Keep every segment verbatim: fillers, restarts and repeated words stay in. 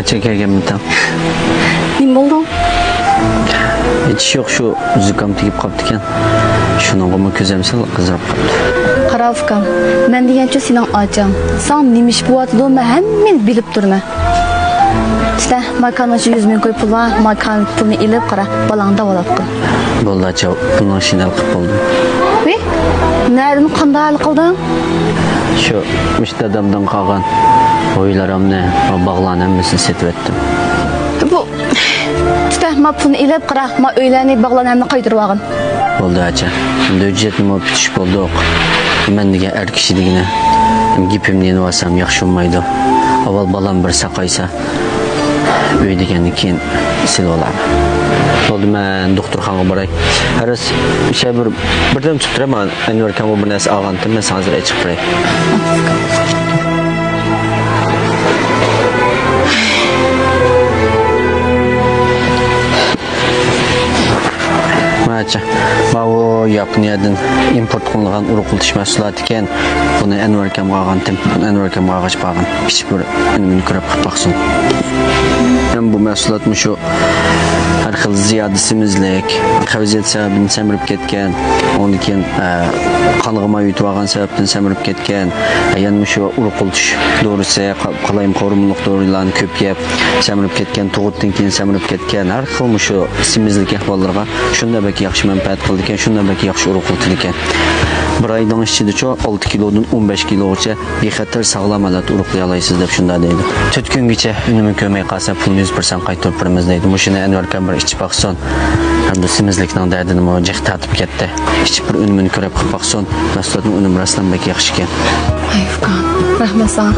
چەكەگەنمىتىڭ؟ نېمە بولدۇڭ؟ ھېچ ئىش يوق، شۇ زۇكام تېگىپ قاپتىكەن. شۇنىڭغىمۇ كۆزۈم سەل قىزىرىپ قاپتۇ. قارا ئۇكام، مەن دېگەنچۇ سېنىڭ ئاچاڭ. ساڭا نېمە ئىش بولۇۋاتىدۇ، مەن ھەممىنى بىلىپ تۇرىمەن. تۈتە، ماكاننىڭ ئىچىدە يۈز مىڭ كوي پۇل بار، ماكان پۇلنى ئېلىپ قارا، بالاڭنى داۋالاپ قىل. بولدى ئاچا، پۇلنىڭ ئىشىنى ھەل قىلىپ بولدۇم. ۋى، نەدىن قانداق ھەل قىلدىڭ؟ شۇ، مۇشۇ دادامدىن قالغان ئۆيلىرىمنى، باغلارنى ھەممىسىنى سېتىۋەتتىم. بۇ، تۈتە، ما پۇلنى ئېلىپ قارا، ما ئۆيلەرنى، باغلارنى ھەممىنى قايتۇرۇۋالغىن. بولدى ئاچا. ئەمدى ھۆججەتنىمۇ پۈتۈشۈپ بولدۇق. مەن دېگەن ئەر كىشى دېگىنە، گېپىمنى يېنىۋالسام ياخشى بولمايدۇ. ئاۋۋال بالام بىر ساقايسا، ئۆي دېگەندىن كېيىن سېلىۋالارمەن. بولدى، مەن دوختۇرخانىغا باراي. ھەرەس، مۇشۇ بىر، بىردەم تۇرۇپ تۇرە، مانا ئەنۋەر ئاكامغا بىر نەرسە ئالغانتىم، مەن ساڭا ھازىر ئېچىپ بېرەي. ماچا، ماۋۇ ياپونىيەدىن ئىمپورت قىلىنغان ئۇرۇقلىتىش مەھسۇلاتى ئىكەن. بۇنى ئەنۋەر ئاكامغا ئالغانتىم. بۇنى ئەنۋەر ئاكامغا ئالغاچ بارغان. ئىچىپ بىر ئۈنۈمىنى كۆرۈپ قاپاقسۇن. ھەم بۇ مەھسۇلات مۇشۇ ھەر خىل زىيادە سېمىزلىك، قەۋزىيەت سەۋەبىدىن سەمرىپ كەتكەن، ئۇندىن كېيىن، ئە، قانغا ماي يۇتۇۋالغان سەۋەبتىن سەمرىپ كەتكەن، يەنە مۇشۇ ئۇرۇقلىتىش دورىسى، قا-، قالايمىقان ھورمونلۇق دورىلارنى كۆپ يەپ سەمرىپ كەتكەن، تۇغۇتتىن كېيىن سەمرىپ كەتكەن، ھەر خىل مۇشۇ سېمىزلىك ئەھۋاللىرىغا شۇنداق بەك ياخشى مەنپەئەت قىلىدىكەن، شۇنداق بەك ياخشى ئۇرۇقلىتىدىكەن. بىر ئاينىڭ ئىچىدىچۇ ئالتە كىلودىن ئون بەش كىلوغىچە بىخەتەر ساغلام ھالەتتە ئۇرۇقلىيالايسىز دەپ شۇنداق دەيدۇ. تۆت كۈنگىچە ئۈنۈمىنى كۆرمەي قالسا، پۇلنى يۈز پىرسەنت قايتۇرۇپ بېرىمىز دەيدۇ. مۇشۇنى ئەنۋەر ئاكام بىر ئىچىپ باقسۇن. ھەمدە سېمىزلىكنىڭ دەردىنىمۇ جىق تارتىپ كەتتى. ئىچىپ بىر ئۈنۈمىنى كۆرۈپ قاپاقسۇن. مەھسۇلاتنىڭ ئۈنۈمى راستلا بەك ياخشىكەن. ئاي ئۇكام، رەھمەت ساڭا.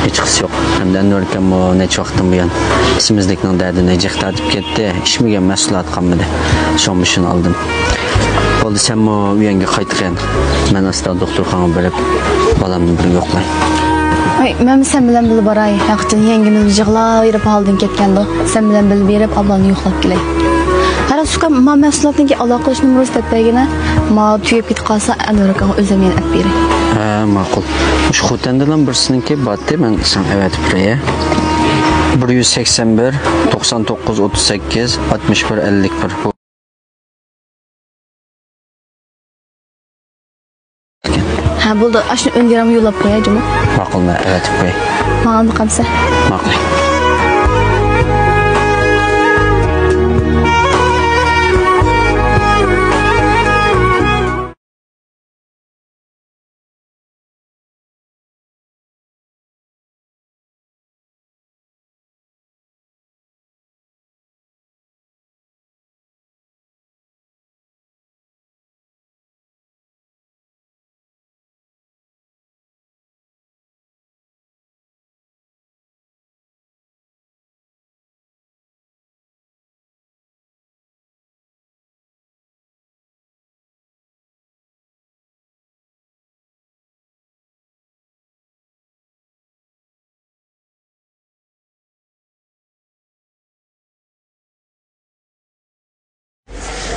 ھېچقىسى يوق. ھەمدە ئەنۋەر ئاكاممۇ نەچچە ۋاقىتتىن بۇيان سېمىزلىكنىڭ دەردىنى جىق تارتىپ كەتتى. ئىچمىگەن مەھسۇلات قالمىدى. شۇڭا مۇشۇنى ئالدىم. بولدى، سەنمۇ ئۆيۈڭگە قايتقىن. مەن ئاستا دوختۇرخانىغا بېرىپ، بالامنى بىر يوقلاي. ئاي، مەنمۇ سەن بىلەن بىللە باراي. ھەقىچان يەڭگىمىز يىغلاۋېرىپ ھالىدىن كەتكەندۇ. سەن بىلەن بىللە بېرىپ، ئابلامنى يوقلاپ كېلەي. قارا ئۇكام، ما مەھسۇلاتنىڭكى ئالاقىلىشىش نومۇرىنى دەپ بەرگىنە. ما تۈگەپ كېتىپ قالسا، ئەنۋەر ئاكاڭغا ئۆزۈم يەنە ئەپ بېرەي. ھە، ماقۇل. مۇشۇ خوتەندىلا بىرسىنىڭكى بارتى، مەن ساڭا ئەۋەتىپ بېرەي. بىر يۈز سەكسەن بىر، توقسان توققۇز، ئوتتۇز سەككىز، ئاتمىش بىر، ئەللىك بىر. ھە، بولدى. ئاشۇنى ئۆندىرەم يوللاپ قوياي جۇمۇ. ماقۇل، مەن ئەۋەتىپ قوياي. ماڭا ئالدى قالمىسا. ماقۇل.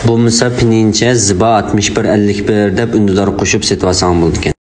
بولمىسا پىنيىنچە زىبا ئاتمىش بىر ئەللىك بىر دەپ ئۈندىدار قوشۇپ سېتىۋالساڭ بولىدىكەن.